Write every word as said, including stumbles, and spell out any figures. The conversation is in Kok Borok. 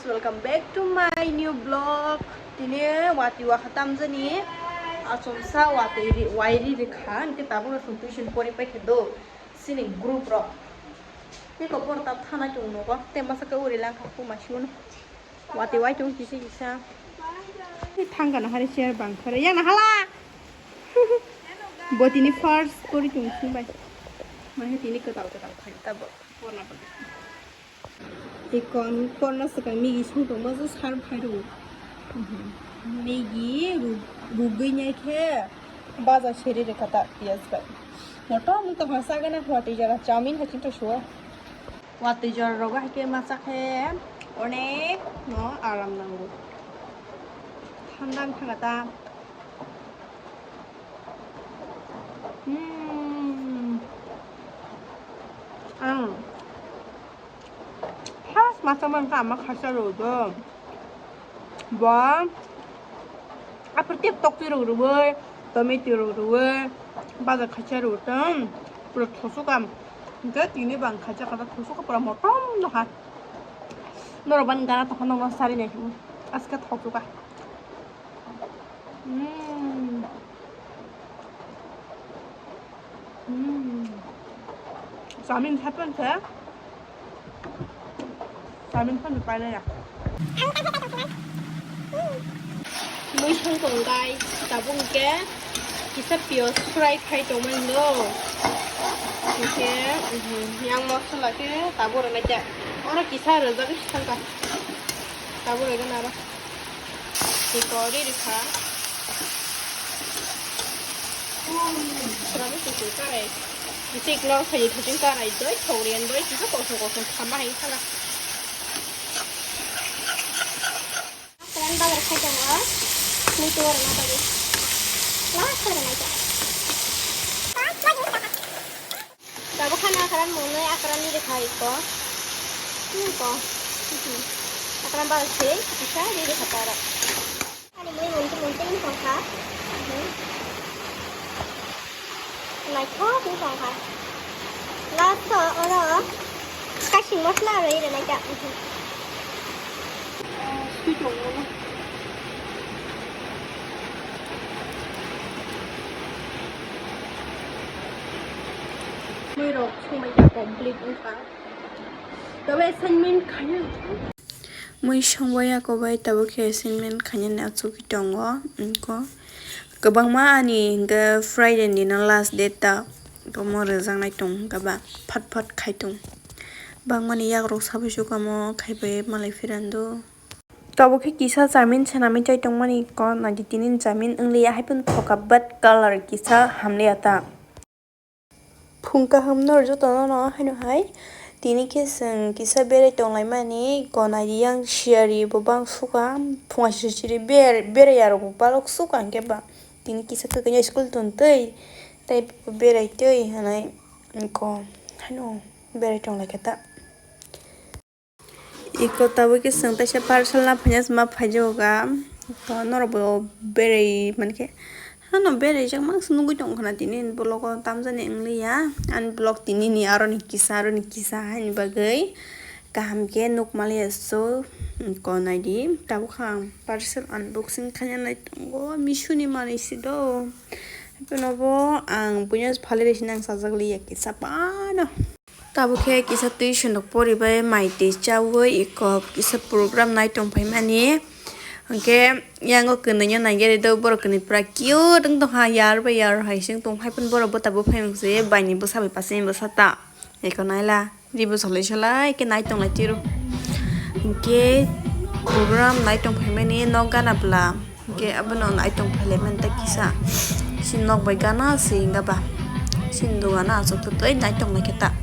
Welcome back to my new vlog. Tini watwi wakha tamjani, achomsa watwi ri-, wairi rikha, hwnkhe tabukno chwng tuition pori paikha do, chini group rok. Tei kopor ta thanai tongo nogo, tei masa khe uri langkha, puma sigun watwi wai tongo kisa kisa. Tei thangkana hari chair bangkha re, yana hala. Bo tini first pori tong sing bai. Mahe tini kwtal kwtal khai ta bo porna bo. Ikon porna swkang Maggie song tong ma sar phai ro. Maggie ru-, rugwi nai khe baja seri re kata piyaj bai. Motom tong ha sagana hwatwi jora chowmin hai chwng tong suo. Watwi jora rogo hai khe ma cha khe onek no aram nango. Thanda wng thanga ta. Hmm. Ang. First masa man ka ama khasa ro do. Ba. Apor tip tok twi ro ro bai. Tomato ro ro bai. Baja khasa ro tang. Pura thosok am. Hingke tini bang khasa khasa thosok pura motom no ha. Norok ban gana tokha nokno sari nai. Aska thosok a. Mm. Mm. Chowmin happen khe. Chowmin phan pai ya. Mui thang tong guys, tabuk hwnkhe kisa piyaj fry khai tongmani do. Hwnkhe, mhm, yang masala khe tabuk rwlai khe. Oro kisa rwjagwi thangkha. Tabuk rwgwna aro. Tei kori rikha. Srabo kuchuk karai. Tei khlor khaini thajin karai doi, thogriyan doi, tei kosong kosong khama hai khala. Kran bazar khai tongo. Ni tuwa rwna bagwi. Last khala nai ta. Tabuk khana akran mwnwi akran ni rikha iko. Iko. Akran bal se kisa ri rikha taro. Ani mui mung mung tei tongkha. Naithok ni tongkha. Last o oro kasing masla rwi rwnai ta. Sweet tongo. Muirok songbai kha complete wngkha. Tei assignment khaina. Mui songbai ya ko bai tabuk khe assignment khaina achugwi tongo. Wngkha kwbangma ani hwnkhe Friday ni no last date ta. Omo rwjaknai tong hwnkha ba phat phat khai tong. Bangmani yakrok sabai sukamo khaibai malai phirando. Tabuk khe kisa chowmin swnamwi chai tongmani ko naidi tini chowmin wngliya hai phano thoka but color kisa hamliya ta. Phung kaham no jotono no haino hai tini khe chwng kisa berai tonglaimani ko naidi yang siyari bo bang suka phunga siri siri ber-, berai yarok bo balok suka hwnkhe ba tini kisa kwkanya school tong twi tei berai twi hinwi ko haino berai tonglaikha ta. Iko tabuk khe chwng teisa parcel na phaina ma phaijago ga. To norok bo berai mankhe. Hano berai jak mang se nugui tong khna tini vlog o tamjani wngliya. Ani vlog tini ni aro ni kisa aro ni kisa haini bagwi kaham khe nuk maliya so ko naidi. Tabuk kha ang parcel unboxing khaina nai tongo. Meesho ni manwi se do. Haikhe no bo ang buino phalwi rw sini ang chajak liya kisa phano. Tabuk khe kisa tuition rok poribai mai twi chaui iko kisa program nai tong phaimani. Hwnkhe yango kwnwi no naigari do borok kwnwi pura cute wng tongkha yar bai yar hai se wng tong hai phano borok bwta bo phai mung se bai ni bwsa bai pachini bwsa ta iko naila ri bwsa lai solai khe nai tong lai tiro. Hwnkhe program nai tong phaimani nok gana bwla. Hwnkhe abono ang naitong phailaimani ta kisa. Chini nok bai gana se wngya ba. Chini dogano achuk twi naitong naikhe ta.